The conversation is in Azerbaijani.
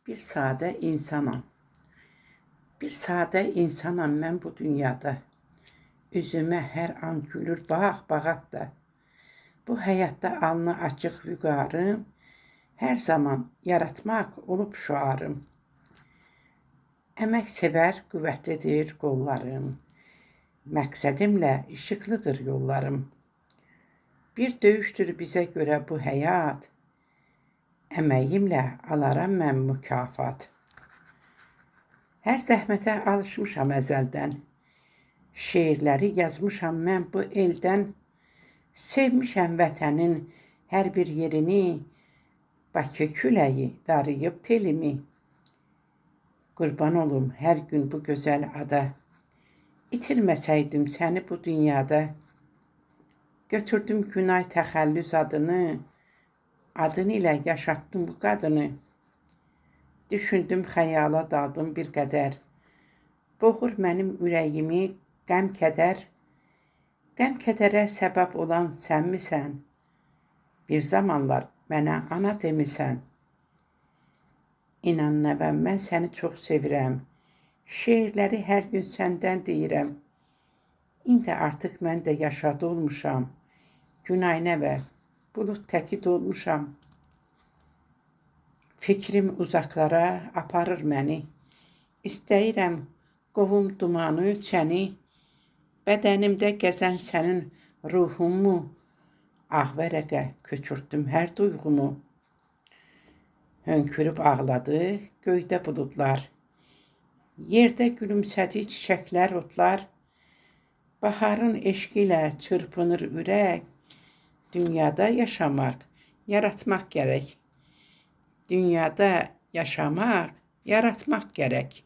Bir sadə insanam. Bir sadə insanam mən bu dünyada. Üzümə hər an gülür bağ bağat da. Bu həyatda alnı açıq vüqarım, hər zaman yaratmaq olub şüarım. Əmək sevər, qüvvətlidir qollarım. Məqsədimlə işıqlıdır yollarım. Bir döyüşdür bizə görə bu həyat. Əməyimlə alaram mən mükafat. Hər zəhmətə alışmışam əzəldən. Şeirləri yazmışam mən bu eldən. Sevmişəm vətənin hər bir yerini. Bakı küləyi darıyıb telimi. Qurban olum hər gün bu gözəl ada. İtirməsəydim səni bu dünyada. Götürdüm Günay təxəllüs adını. Adın ilə yaşatdım bu qadını. Düşündüm, xəyala daldım bir qədər. Boğur mənim ürəyimi qəm kədər. Qəm kədərə səbəb olan sənmisən? Bir zamanlar mənə ana demisən. İnan nəvəm, mən səni çox sevirəm. Şeirləri hər gün səndən deyirəm. İndi artıq mən də yaşa dolmuşam. Günay nəvə, bulud təki dolmuşam. Fikrim uzaqlara aparır məni. İstəyirəm qovum dumanı, çəni. Bədənimdə gəzən sənin ruhunmu? Ağ vərəqə köçürtdüm hər duyğumu. Hönkürüb ağladı göydə buludlar. Yerdə gülümsədi çiçəklər, otlar. Baharın eşqi ilə çırpınır ürək. Dünyada yaşamaq, yaratmaq gərək. Dünyada yaşamaq, yaratmaq gərək.